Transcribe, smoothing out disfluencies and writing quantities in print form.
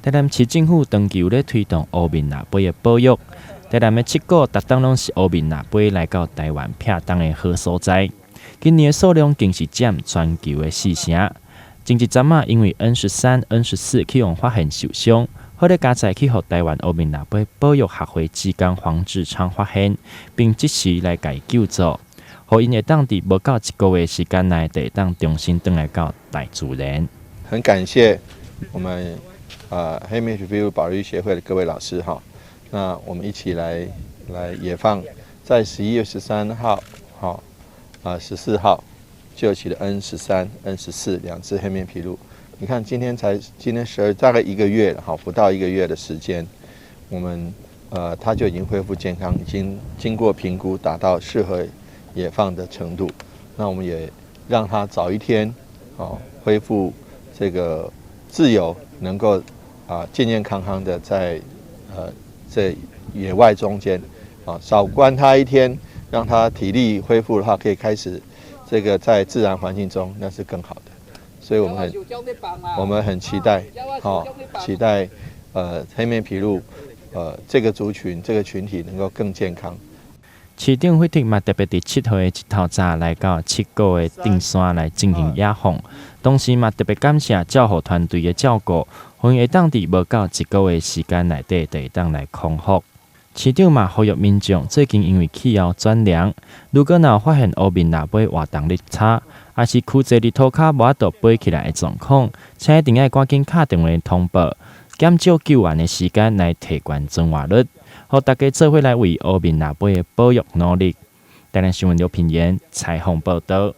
台南市政府長期有咧推動烏面獺筊的保育。台南的七股，逐冬攏是烏面獺筊來到台灣避冬的好所在。今年的數量更是佔全球的四成。前一陣仔，因為 N13、N14去予發現受傷，好咧佳哉去予台灣烏面獺筊保育學會志工黃志昌發現，並即時來共救助，予𪜶會當佇無夠一個月時間內，就會當重新轉來到大自然。很感謝我們黑面琵鷺保育協會的各位老師哈，那我們一起來野放，在11月13號，好啊14號救起了 N13、N14兩隻黑面琵鷺。你看今天才今天12，大概一個月了，哈，不到一個月的時間，我們它就已經恢復健康，已經經過評估達到適合野放的程度。那我們也讓它早一天哦恢復這個自由，能夠健健康康的在這野外中間啊，少關它一天，讓它體力恢復的話，可以開始這個在自然環境中，那是更好的。所以我們很期待，好期待黑面琵鷺這個族群這個群體能夠更健康。市長惠特嘛特別佇7號的一透早來到七股的頂山來進行野放，同時嘛特別感謝照護團隊的照顧，予𪜶會當佇無夠一個月時間內底就會當來康復。市長嘛呼籲民眾最近因為氣候轉涼，如果若有發現烏面獺筊活動力差，抑是踞坐佇塗跤無法度飛起來的狀況，請一定愛趕緊敲電話通報，減少救援的時間來提懸存活率，予大家做伙來為烏面獺筊的保育努力。台南新聞劉品言採訪報導。